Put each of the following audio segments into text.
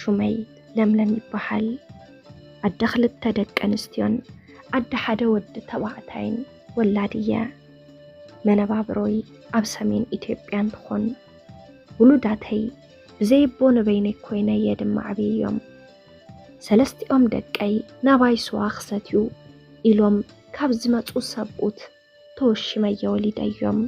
ሹመይ ለምለም ይበሃል። ኣደ ክልተ ደቂ ኣንስትዮን ኣደ ሓደ ወዲ ተባዕታይን ወላድ እየ። መነባብሮይ ኣብ ሰሜን ኢትዮጵያ እንትኾን፣ ውሉዳተይ ብዘይ ኣቦ ንበይነይ ኮይነ እየ ድማ ዓብየዮም። ሰለስቲኦም ደቀይ ናባይ ስዋ ክሰትዩ ኢሎም ካብ ዝመጹ ሰብኡት ተወሺመ እየ ወሊደዮም።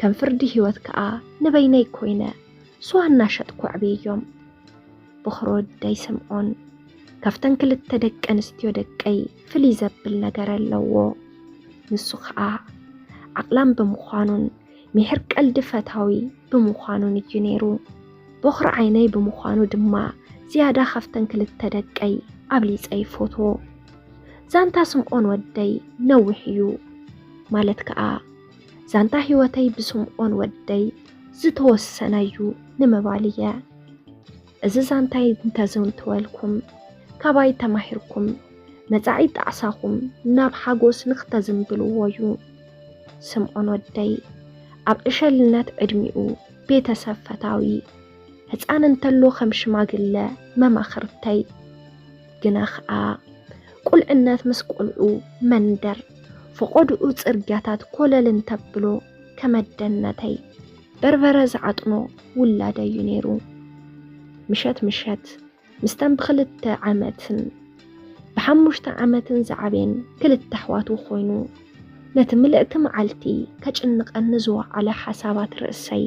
ከም ፍርዲ ህይወት ከኣ ንበይነይ ኮይነ ስዋ እናሸጥኩ ኣዕብየዮም። በኹሪ ወደይ ስምዖን ካብተን ክልተ ደቂ ኣንስትዮ ደቀይ ፍልይ ዘብል ነገር ኣለዎ። ንሱ ከኣ ዓቕላም ብምዃኑን ሚሒር ቀልዲ ፈታዊ ብምዃኑን እዩ ነይሩ። በኹሪ ዓይነይ ብምዃኑ ድማ ዝያዳ ካብተን ክልተ ደቀይ ኣብሊጸ ይፈትዎ። ዛንታ ስምዖን ወደይ ነዊሕ እዩ። ማለት ከኣ ዛንታ ህይወተይ ብስምዖን ወደይ ዝተወሰነ እዩ ንምባል እየ። እዚ ዛንታይ እንተዘንትወልኩም፣ ካባይ ተማሂርኩም፣ መጻኢ ጣዕሳኹም ናብ ሓጎስ ንኽተዝንብልዎ እዩ። ስምዖን ወደይ፣ ኣብ ዕሸልነት ዕድሚኡ ቤተሰብ ፈታዊ፣ ህጻን እንተሎ ከም ሽማግለ መማኽርተይ፣ ግና ኸኣ ቁልዕነት ምስ ቁልዑ መንደር፣ ፈቖድኡ ጽርግያታት ኮለል እንተብሎ ከመደነተይ በርበረ ዝዓጥኖ ውላደይ እዩ ነይሩ። ምሸት ምሸት ምስተን ብኽልተ ዓመትን ብሓሙሽተ ዓመትን ዝዓብየን ክልተ ኣሕዋቱ ኮይኑ፣ ነቲ ምልእቲ መዓልቲ ከጭንቐኒ ዝወዓለ ሓሳባት ርእሰይ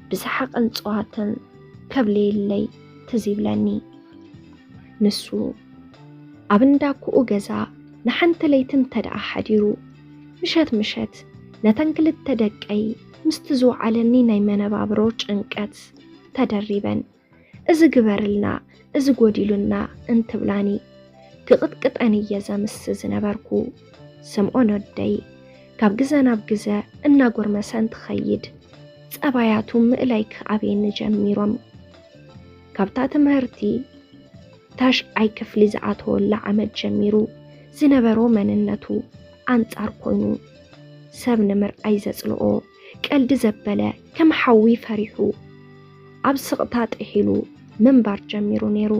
ብሰሓቕን ጸዋትን ከብልየለይ ትዝ ይብለኒ። ንሱ ኣብ እንዳኩኡ ገዛ ንሓንቲ ለይቲ እንተ ደኣ ሓዲሩ፣ ምሸት ምሸት ነተን ክልተ ደቀይ ምስቲ ዝወዓለኒ ናይ መነባብሮ ጭንቀት ተደሪበን፣ "እዚ ግበርልና፣ እዚ ጎዲሉና" እንትብላኒ፣ ክቕጥቅጠን እየ ዘምስ ዝነበርኩ። ስምኦን ወደይ፣ ካብ ግዘ ናብ ግዘ እናጎርመሰ እንትኸይድ፣ ጸባያቱ ምእላይ ክኣብየኒ ጀሚሮም። ካብታ ትምህርቲ ታሽዓይ ክፍሊ ዝኣተወላ ዓመት ጀሚሩ ዝነበሮ መንነቱ ኣንጻር ኮይኑ፣ ሰብ ንምርኣይ ዘጽልኦ፣ ቀልዲ ዘበለ፣ ከም ሓዊ ፈሪሑ፣ ኣብ ስቕታ ጥሒሉ ምንባር ጀሚሩ ነይሩ።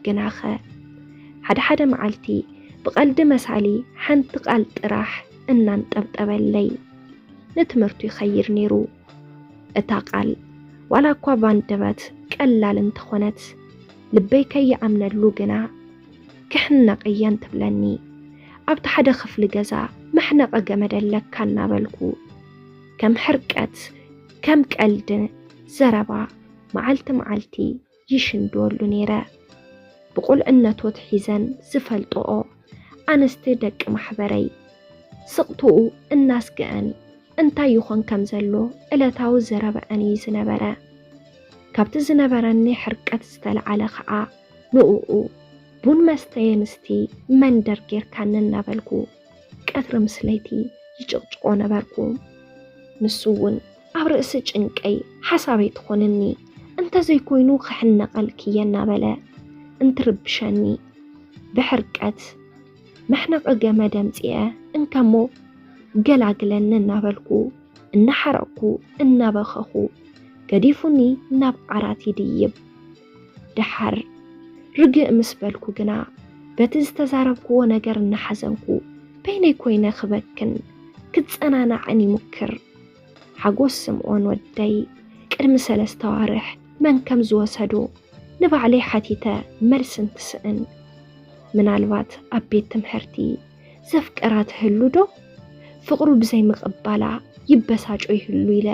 ግናኸ፣ ሓደ ሓደ መዓልቲ ብቐልዲ መሳሊ ሓንቲ ቃል ጥራሕ እናንጠብጠበለይ ንትምህርቱ ይኸይድ ነይሩ። እታ ቃል ዋላ እኳ ባንደበት ቀላል እንተኾነት፣ ልበይ ከይኣምነሉ ግና፣ "ክሕነቕ እየን" ትብለኒ። ኣብቲ ሓደ ክፍሊ ገዛ መሕነቒ ገመድ ኣለካ እናበልኩ፣ ከም ሕርቀት፣ ከም ቀልዲ ዘረባ መዓልቲ መዓልቲ ይሽንድወሉ ነይረ። ብቑልዕነቱ ኣትሒዘን ዝፈልጥኦ ኣንስቲ ደቂ ማሕበረይ፣ ስቕትኡ እናስግኣን እንታይ ይኾን ከም ዘሎ ዕለታዊ ዘረበኣን እዩ ዝነበረ። ካብቲ ዝነበረኒ ሕርቀት ዝተለዓለ ኸኣ ንእኡ፣ "ቡን መስተየ ምስቲ መንደር ጌርካኒ" እናበልኩ ቀትሪ ምስ ለይቲ ይጭቕጭቖ ነበርኩ። ንሱ እውን ኣብ ርእሲ ጭንቀይ ሓሳበይ ትኾንኒ፣ እንተዘይኮይኑ ክሕነቐልኪ እየ እናበለ እንትርብሸኒ፣ ብሕርቀት መሕነቒ ገመድ ኣምጺኤ፣ "እንከሞ ገላግለኒ" እናበልኩ፣ እናሓረቕኩ፣ እናበኸኹ፣ ገዲፉኒ ናብ ዓራት ይድይብ። ደሓር ርግእ ምስ በልኩ ግና፣ በቲ ዝተዛረብክዎ ነገር እናሓዘንኩ፣ በይነይ ኮይነ ክበክን ክጸናናዕን ይሙክር። ሓጎስ ስምኦን ወደይ፣ ቅድሚ ሰለስተ ኣዋርሕ መን ከም ዝወሰዶ ንባዕለይ ሓቲተ መልሲ እንትስእን፣ ምናልባት ኣብ ቤት ትምህርቲ ዘፍቀራ ትህሉ ዶ? ፍቕሩ ብዘይምቕባላ ይበሳጮ ይህሉ ኢለ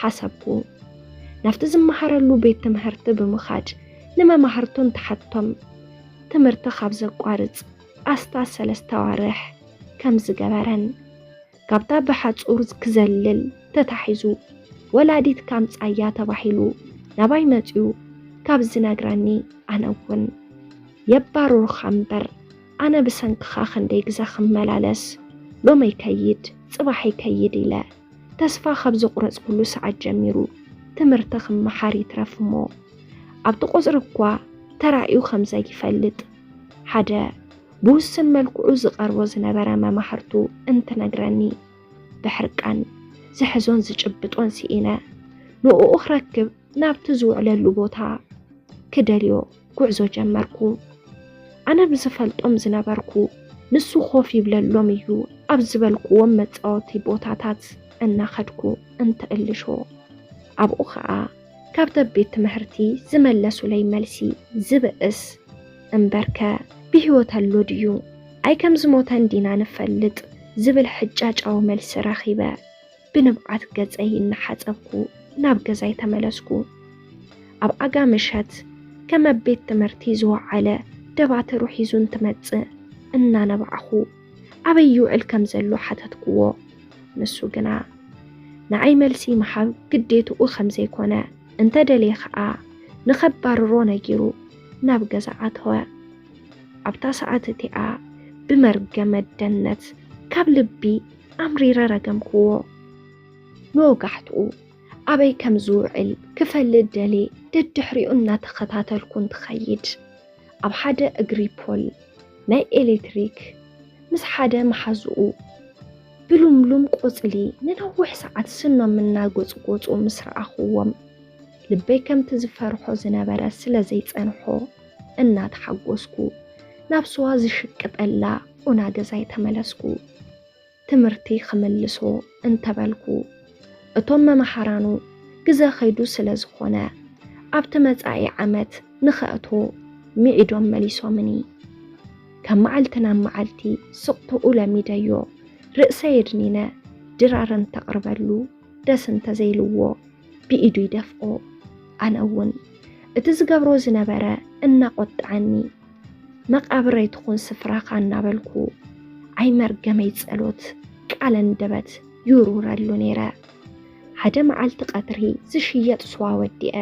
ሓሰብኩ። ናብቲ ዝመሃረሉ ቤት ትምህርቲ ብምኻድ ንመማህርቱ እንትሓቶም፣ ትምህርቲ ካብ ዘቋርጽ ኣስታት ሰለስተ ኣዋርሕ ከም ዝገበረን፣ ካብታ ብሓጹር ክዘልል ተታሒዙ፣ ወላዲት ካምጻያ ተባሂሉ ናባይ መጺኡ ካብ ዝነግረኒ፣ ኣነ እውን የባርሩኻ እምበር፣ ኣነ ብሰንክኻ ክንደይ ግዘ ክመላለስ፣ ሎሚ ይከይድ፣ ጽባሕ ይከይድ ኢለ ተስፋ ካብ ዘቑረጽኩሉ ሰዓት ጀሚሩ፣ ትምህርቲ ክመሃር ይትረፍ እሞ፣ ኣብቲ ቁጽሪ እኳ ተራእዩ ከም ዘይፈልጥ፣ ሓደ ብውስን መልክዑ ዝቐርቦ ዝነበረ መማህርቱ እንትነግረኒ፣ ብሕርቃን ዝሕዞን ዝጭብጦን ስኢነ፣ ንእኡ ክረክብ ናብቲ ዝውዕለሉ ቦታ ክደልዮ ጉዕዞ ጀመርኩ። ኣነ ብዝፈልጦም ዝነበርኩ፣ ንሱ ኮፍ ይብለሎም እዩ ኣብ ዝበልኩዎም መጻወቲ ቦታታት እናኸድኩ እንትእልሾ፣ ኣብኡ ኸኣ ካብቲ ቤት ትምህርቲ ዝመለሱለይ መልሲ ዝብእስ፣ እምበርከ ብህይወት ኣሎ ድዩ? ኣይ ከም ዝሞተ እንዲና ንፈልጥ ዝብል ሕጫጫዊ መልሲ ረኺበ። ብንብዓት ገጸይ እናሓጸብኩ ናብ ገዛይ ተመለስኩ። ኣብ ኣጋ ምሸት ከም ኣብ ቤት ትምህርቲ ዝወዓለ ደባትሩ ሒዙ እንትመጽእ እናነባዕኹ ኣበይ ይውዕል ከም ዘሎ ሓተትክዎ። ንሱ ግና ንዓይ መልሲ ምሃብ ግዴትኡ ከም ዘይኮነ እንተ ደልየ ኸኣ ንኸባርሮ ነጊሩ ናብ ገዛ ኣተወ። ኣብታ ሰዓት እቲኣ ብመርገመ ደነት ካብ ልቢ ኣምሪረ ረገምክዎ። ንወጋሕትኡ ኣበይ ከም ዝውዕል ክፈልጥ ደልየ ደድሕሪኡ እናተኸታተልኩ እንትኸይድ፣ ኣብ ሓደ እግሪ ፖል ናይ ኤሌክትሪክ ምስ ሓደ መሓዝኡ ብሉምሉም ቆጽሊ ንነዊሕ ሰዓት ስኖም እናጎጽጎጹ ምስ ረኣኽዎም፣ ልበይ ከምቲ ዝፈርሖ ዝነበረ ስለ ዘይጸንሖ እናተሓጎስኩ ናብ ስዋ ዝሽቅጠላ ኦና ገዛይ ተመለስኩ። ትምህርቲ ክምልሶ እንተበልኩ፣ እቶም መምሃራኑ ግዘ ከይዱ ስለ ዝኾነ፣ ኣብቲ መጻኢ ዓመት ንኸእቶ ምዒዶም መሊሶምኒ። ካብ መዓልቲ ናብ መዓልቲ ስቕትኡ ለሚደዮ፣ ርእሰይ ኣድኒነ ድራር እንተቕርበሉ ደስ እንተዘይልዎ ብኢዱ ይደፍኦ። ኣነ እውን እቲ ዝገብሮ ዝነበረ እናቖጥዓኒ፣ መቓብረይ ትኹን ስፍራኻ እናበልኩ፣ ኣይ መርገመይ ጸሎት ቃል ኣንደበት ይውርውረሉ ነይረ። ሓደ መዓልቲ ቀትሪ ዝሽየጥ ስዋ ወዲአ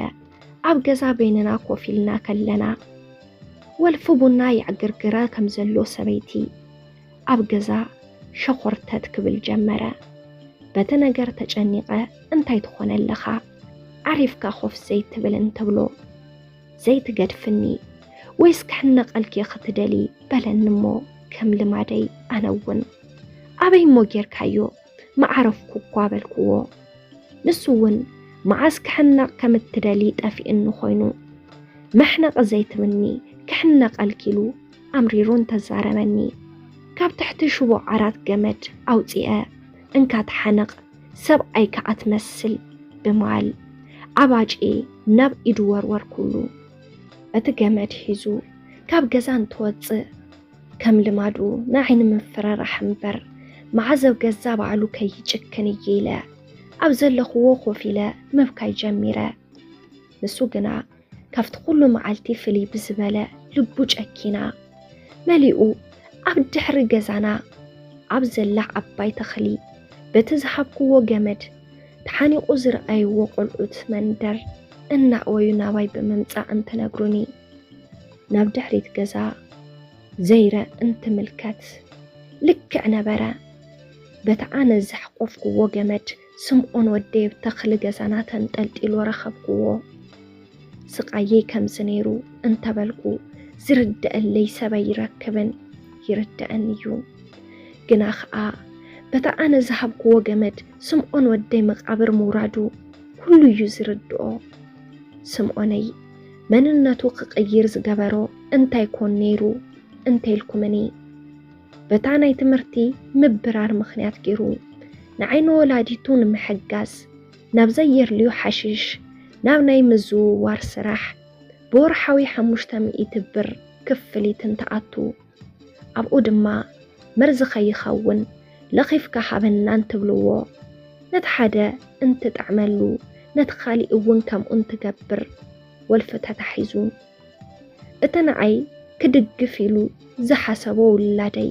ኣብ ገዛ በይንና ኮፍ ኢልና ከለና፣ ወልፊ ቡና የዕግርግረ ከም ዘሎ ሰበይቲ ኣብ ገዛ ሸኾርተት ክብል ጀመረ። በቲ ነገር ተጨኒቐ፣ "እንታይ ትኾነ ኣለኻ? ዓሪፍካ ኮፍ ዘይትብል?" እንትብሎ፣ "ዘይትገድፍኒ ወይስ ክሕነቐልኪ ክትደሊ?" በለኒ እሞ ከም ልማደይ ኣነ እውን፣ "ኣበይ እሞ ጌርካዮ? ምዓረፍኩ እኳ" በልክዎ። ንሱ እውን መዓስ ክሕነቕ ከም እትደሊ ጠፊእኒ ኮይኑ፣ "መሕነቒ ዘይትብኒ፣ ክሕነቐልኪ" ኢሉ ኣምሪሩ እንተዛረበኒ፣ ካብ ትሕቲ ሽቦ ዓራት ገመድ ኣውጺአ፣ "እንካ ተሓነቕ፣ ሰብኣይ ከኣ ትመስል" ብምባል ኣባጭ ናብ ኢዱ ወርወርኩሉ። እቲ ገመድ ሒዙ ካብ ገዛ እንትወጽእ፣ ከም ልማዱ ንዓይ ንምፍርራሕ እምበር፣ መዓዝ ኣብ ገዛ ባዕሉ ከይጭክን እየ ኢለ፣ ኣብ ዘለኽዎ ኮፍ ኢለ ምብካይ ጀሚረ። ንሱ ግና ካብቲ ኩሉ መዓልቲ ፍልይ ብዝበለ ልቡ ጨኪና፣ መሊኡ ኣብ ድሕሪ ገዛና ኣብ ዘላ ዓባይ ተኽሊ በቲ ዝሃብክዎ ገመድ ተሓኒቑ ዝረኣይዎ ቆልዑት መንደር እናእወዩ ናባይ ብምምጻእ እንትነግሩኒ፣ ናብ ድሕሪት ገዛ ዘይረ እንትምልከት፣ ልክዕ ነበረ። በቲ ኣነ ዘሕቆፍክዎ ገመድ ስምዖን ወደይ ኣብ ተኽሊ ገዛና ተንጠልጢሉ ረኸብክዎ። ስቓየይ ከምዚ ነይሩ እንተበልኩ ዝርደአለይ ሰብ ኣይረክብን፣ ይርደአኒ እዩ። ግና ኸኣ በቲ ኣነ ዝሃብክዎ ገመድ ስምዖን ወደይ መቓብር ምውራዱ ኩሉ እዩ ዝርድኦ። ስምዖነይ መንነቱ ክቕይር ዝገበሮ እንታይ ኮን ነይሩ እንተኢልኩምኒ፣ በታ ናይ ትምህርቲ ምብራር ምኽንያት ገይሩ ንዓይ ንወላዲቱ ንምሕጋዝ ናብ ዘየድልዩ ሓሽሽ፣ ናብ ናይ ምዝውዋር ስራሕ ብወርሓዊ ሓሙሽተ ሚእቲ ብር ክፍሊት እንትኣቱ፣ ኣብኡ ድማ መርዚ ከይኸውን ለኺፍካ ሃበና እንትብልዎ፣ ነቲ ሓደ እንትጥዕመሉ ነቲ ካሊእ እውን ከምኡ እንትገብር ወልፊ ተታሒዙ። እቲ ንዓይ ክድግፍ ኢሉ ዝሓሰቦ ውላደይ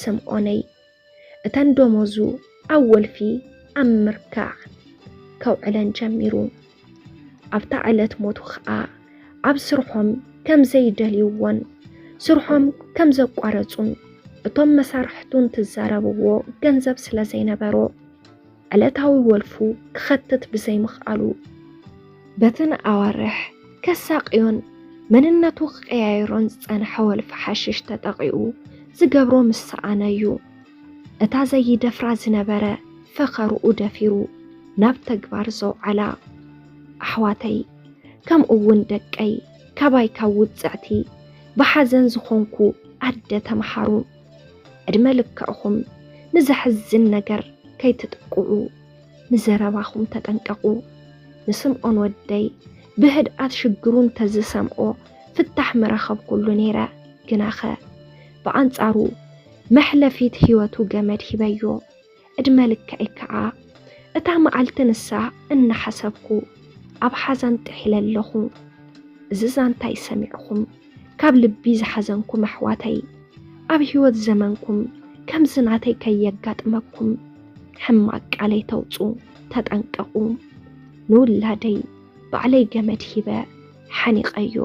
ስምዖነይ፣ እተን ደሞዙ ኣብ ወልፊ ኣብ ምርካዕ ከውዕለን ጀሚሩ። ኣብታ ዕለት ሞቱ ኸኣ ኣብ ስርሖም ከም ዘይደልይዎን ስርሖም ከም ዘቋረጹን እቶም መሳርሕቱ እንትዛረብዎ ገንዘብ ስለ ዘይነበሮ ዕለታዊ ወልፉ ክኸትት ብዘይምኽኣሉ፣ በተን ኣዋርሕ ከሳቕዮን መንነቱ ክቀያይሮን ዝጸንሐ ወልፊ ሓሽሽ ተጠቒዑ ዝገብሮ ምስ ሰኣነ እዩ። እታ ዘይደፍራ ዝነበረ ፈኸርኡ ደፊሩ ናብ ተግባር ዘውዓላ። ኣሕዋተይ፣ ከምኡ እውን ደቀይ፣ ካባይ ካብ ውጽዕቲ ብሓዘን ዝኾንኩ ኣደ ተምሃሩ። ዕድመ ልክዕኹም ንዘሕዝን ነገር ከይትጥቅዑ፣ ንዘረባኹም ተጠንቀቑ። ንስምኦን ወደይ ብህድኣት ሽግሩ እንተዝሰምዖ ፍታሕ ምረኸብኩሉ ነይረ። ግናኸ ብኣንጻሩ መሕለፊት ህይወቱ ገመድ ሂበዮ። ዕድመ ልክዐይ ከዓ እታ መዓልቲ ንሳ እናሓሰብኩ ኣብ ሓዘን ጥሒለ ኣለኹ። እዚ ዛንታይ ሰሚዕኹም ካብ ልቢ ዝሓዘንኩም ኣሕዋተይ፣ ኣብ ህይወት ዘመንኩም ከምዚ ናተይ ከየጋጥመኩም ሕማቅ ቃለይ ተውፁ፣ ተጠንቀቑ። ንውላደይ ባዕለይ ገመድ ሂበ ሓኒቐዮ።